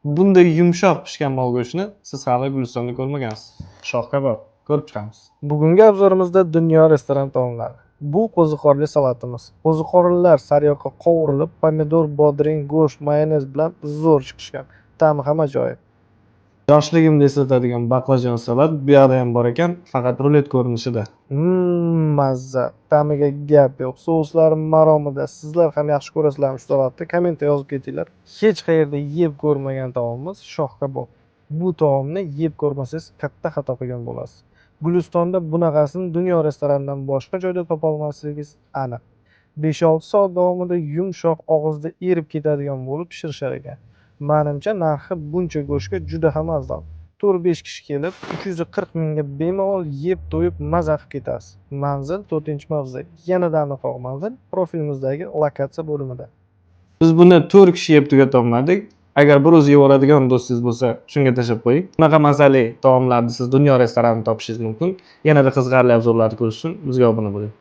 Bunday yumshoq pishgan mol go'shtini siz hali Gulistonda ko'rmagansiz. Shoh kabob ko'rib chiqamiz. Bugungi обзор imizda Dunyo restoran taomlari. Bu qo'ziqorinli salatimiz. Qo'ziqorinlar sariyog'ga qovurilib, pomidor, bodring, go'sht, mayonez bilan zo'r chiqishgan. Ta'mi ham ajoyib. Yoshligimni eslatadigan baqlajon salat bu yoqda ham bor ekan, faqat rulet ko'rinishida. Mazza. Ta'miga gap yo'q. Souslari maromida. Sizlar ham yaxshi ko'rasizlarmi shu salatni? Kommentda yozib ketinglar. Hech qayerda yeb ko'rmagan taomimiz shoh kabob. Bu taomni yeb ko'rmasangiz, katta xato qilgan bo'lasiz. Gulistonda bunaqasini Dunyo restoranidan boshqa joyda topolmasligingiz aniq. 5-6 soat davomida yumshoq, og'izda erib ketadigan bo'lib pishirishar ekan. Manimcha, narxi buncha go'shtga juda ham arzon. 4-5 kishi kelib, 340 mingga bemalol yeb to'yib, maza qilib ketasiz. Manzil 4-mavze. Yanada aniqroq manzil profilimizdagi lokatsiya bo'limida. Biz buni 4 kishi yeb tugatolmadik. Agar bir o'zi yeb oladigan do'stingiz bo'lsa, shunga tashlab qo'ying. Bunaqa mazali taomlarni siz Dunyo restoranida topishingiz mumkin. Yanada qiziqarli обзор larni ko'rish uchun bizga obuna bo'ling.